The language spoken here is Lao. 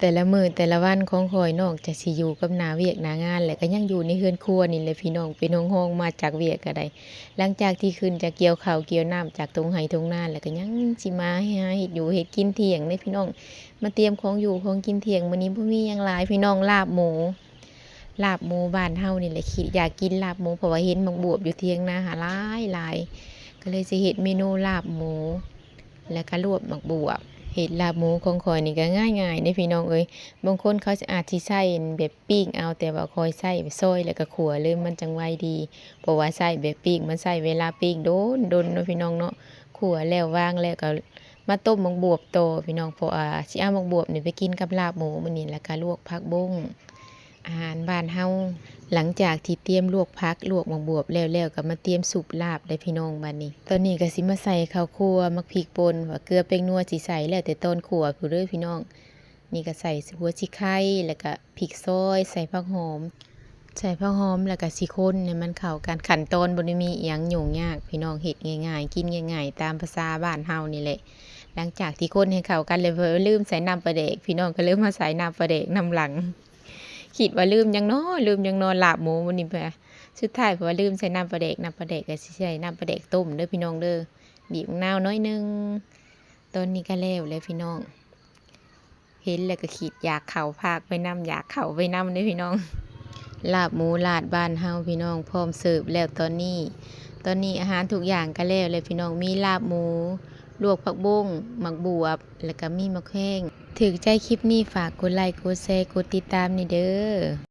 ແຕ່ລະມື້ແຕ່ລະວັນຂອງຂ້ອຍ ນອກຈາກຊິຢູ່ກັບໜ້າວຽກໜ້າງານ ແລ້ວກໍຍັງຢູ່ໃນເຮືອນຄົວນີ້ແຫຼະພີ່ນ້ອງ, ເປັນຫ້ອງໆມາຈາກວຽກກໍໄດ້. ຫຼັງຈາກທີ່ຂຶ້ນຈາກກ່ຽວເຂົ້າກ່ຽວນ້ຳຈາກທົ່ງໄຮ່ທົ່ງນາ ແລ້ວກໍຍັງຊິມາຫາເຮັດຢູ່ເຮັດກິນທ່ຽງເດ້ພີ່ນ້ອງ. ມາຕຽມຂອງຢູ່ຂອງກິນທ່ຽງ ມື້ນີ້ບໍ່ມີຫຍັງຫຼາຍພີ່ນ້ອງ, ລາບໝູ ລາບໝູບ້ານເຮົານີ້ແຫຼະ. ຄິດຢາກກິນລາບໝູ ເພາະວ່າເຫັນໝາກບວບຢູ່ຖຽງນາຫັ້ນຫຼາຍໆ ກໍເລີຍຊິເຮັດເມນູລາບໝູ ແລ້ວກໍລວກໝາກບວບ. ເຮັດລາບໝູຂອງຂ້ອຍນີ້ກໍງ່າຍໆເດ້ພີ່ນ້ອງເອີຍ. ບາງຄົນເຂົາອາດຊິໃຊ້ແບບປີ້ງເອົາ, ແຕ່ວ່າຂ້ອຍໃຊ້ແບບຊອຍແລ້ວກໍຂົ້ວເລີຍ ມັນຈັ່ງໄວດີ. ເພາະວ່າໃຊ້ແບບປີ້ງ ມັນໃຊ້ເວລາປີ້ງດົນໆເນາະພີ່ນ້ອງເນາະ, ຂົ້ວແລ້ວວາງແລ້ວກໍມາຕົ້ມໝາກບວບຕໍ່ພີ່ນ້ອງ, ເພາະວ່າຊິເອົາໝາກບວບນີ້ໄປກິນກັບລາບໝູມື້ນີ້. ແລ້ວກໍລວກຜັກບົ້ງ ອາຫານບ້ານເຮົາ. ຫຼັງຈາກທີ່ຕຽມລວກຜັກ ລວກໝາກບວບແລ້ວໆ ກໍມາຕຽມຊຸບລາບເດ້ພີ່ນ້ອງ. ບາດນີ້ ຕອນນີ້ກໍຊິມາໃສ່ເຂົ້າຂົ້ວ ໝາກພິກປົ່ນ ວ່າເກືອແປ້ງນົວຊິໃສ່ແລ້ວແຕ່ຕອນຂົ້ວພຸ້ນເດີພີ່ນ້ອງ. ນີ້ກໍໃສ່ຫົວສີໄຄ ແລ້ວກໍພິກຊອຍ ໃສ່ຜັກຫອມ ໃສ່ຜັກຫອມ ແລ້ວກໍຊິຄົນໃຫ້ມັນເຂົ້າກັນ. ຂັ້ນຕອນບໍ່ໄດ້ມີອີ່ຫຍັງຫຍຸ້ງຍາກພີ່ນ້ອງ, ເຮັດງ່າຍໆ ກິນງ່າຍໆ ຕາມພາສາບ້ານເຮົານີ້ແຫຼະ. ຫຼັງຈາກທີ່ຄົນໃຫ້ເຂົ້າກັນແລ້ວ ລືມໃສ່ນ້ຳປາແດກ, ພີ່ນ້ອງກໍເລີຍມາໃສ່ນ້ຳປາແດກນຳຫຼັງ. ຄິດວ່າລືມຫຍັງນໍ ລືມຫຍັງນໍ ລາບໝູມື້ນີ້. ສຸດທ້າຍເພາະວ່າລືມໃສ່ນ້ຳປາແດກ, ນ້ຳປາແດກກໍຊິໃສ່ນ້ຳປາແດກຕົ້ມເດີພີ່ນ້ອງເດີ, ບີບໝາກນາວໜ້ອຍໜຶ່ງ. ຕອນນີ້ກໍແລ້ວແລ້ວພີ່ນ້ອງ, ເຫັນແລ້ວກໍຄິດຢາກເຂົ້າພາກໄປນຳ, ຢາກເຂົ້າໄປນຳເດ້ພີ່ນ້ອງ. ລາບໝູລາດບ້ານເຮົາພີ່ນ້ອງ ພ້ອມເສີບແລ້ວຕອນນີ້. ຕອນນີ້ອາຫານທຸກຢ່າງກໍແລ້ວແລ້ວພີ່ນ້ອງ, ມີລາບໝູ, ລວກຜັກບົ້ງ, ໝາກບວບ ແລ້ວກໍມີໝາກແຂ້ງ. ຖືກໃຈຄລິບນີ້ ຝາກກົດໄລ ກົດແຊ ກົດຕິດຕາມແດ່ເດີ.